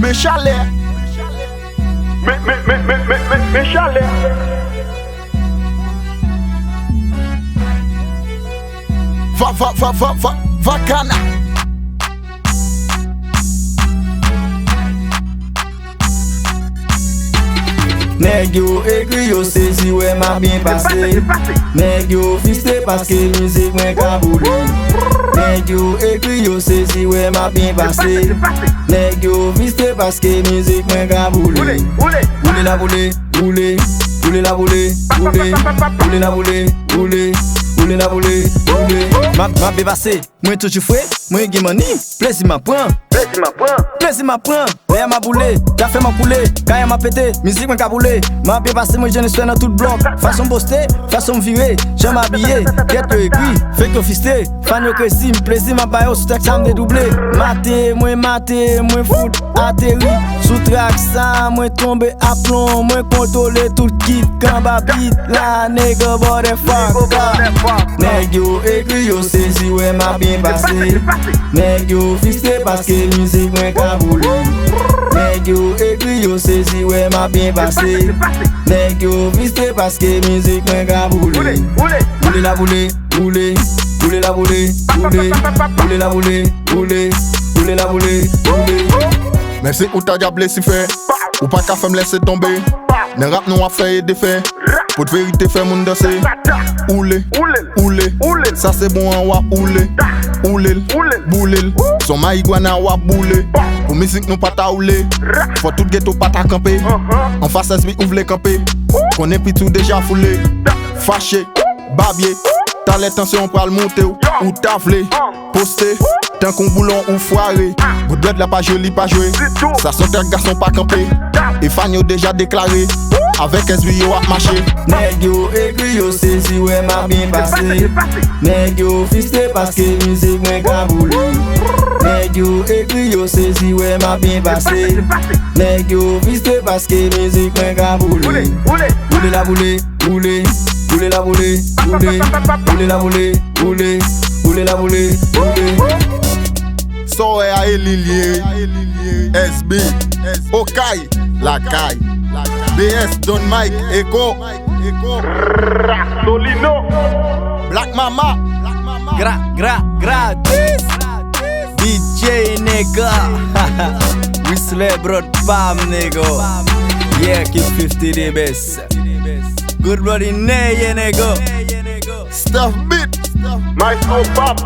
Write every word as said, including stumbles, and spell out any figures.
Men chalè. Men, men, men chalè. Va, va, va, va, va, vakana. Nèg yo egri, yo sezi, wè m ap byen pase. Nèg yo fiste paske mizik mwen ka boule. Nèg yo egri, yo sezi, wè m ap byen pase. Nèg yo fiste paske mizik mwen ka boule. Boule la boule, boule, boule la boule, boule, boule la boule, boule, boule la boule, boule. M ap, m ap byen pase. Mwen toujou fre, mwen gen manni, plezi m ap pran. Plezi m ap pran. Plezi m ap pran. Lè m ap boule, kafe m ap koule, kay m ap pete, mizik mwen ka boule. M ap byen pase, mwen jwenn respè nan tout blòk. Fason m poste, fason m vire, jan m abiye, kèt yo egri, fake yo fiste, fan yo krezi, m plezi m ap ba yo, sou tèks sa m dedouble. Mate, mwen mate, mwen fout ateri, sou trak sa, mwen tonbe aplon, mwen kontwole tout kit, kanba bit la, nèg motherfucker. Nèg yo egri, yo sezi, wè m ap byen pase. Nèg yo fiste paske mizik mwen ka boule. Nèg yo egri, yo sezi, wè m ap byen pase. Nèg yo fiste paske mizik mwen ka boule. Boule la boule, boule, boule la boule, boule, boule la boule, boule, boule la boule, boule. Mèsi ou ta dyab Lisifè. Ou pa ka fè m lèse tonbe. Nan rap nou ap fè e defè. Pot verite fè moun danse. Oule, oule, sa se bon an w ap oule. Oule l, boule l, son mayigwana w ap boule. Pou mizik nou pa ta oule. Fò tout geto pa ta kanpe. Anfas S B ou vle kanpe. Konnen piti w deja foule. Fache, babye, talè tansyon pral moute w. Ou ta vle poste, tankou boulon ou fware. Bout dwèt la pa jwe, li pa jwe. Sa son trak gason pa kanpe. E fan yo deja deklare. Avèk S B yo ap mache. Nèg yo egri, yo sezi, wè m ap byen pase. Nèg yo fiste paske mizik mwen ka boule. Nèg yo egri, yo sezi, wè m ap byen pase. Nèg yo fiste paske mizik mwen ka boule. Boule la boule, boule, boule la boule, boule, boule la boule, boule, boule la boule, boule. Sa w wè a e li l ye. S B, Okay, Lakay, B S, Don Mike, Eko, Solino, Black Mama, Gra, gra, gratis. D J nèga. Whistler brod pam nèga. Yeah, keep fifty the best. Good brod in there, yeah, nèga. Stuff beat. Maestro Pop.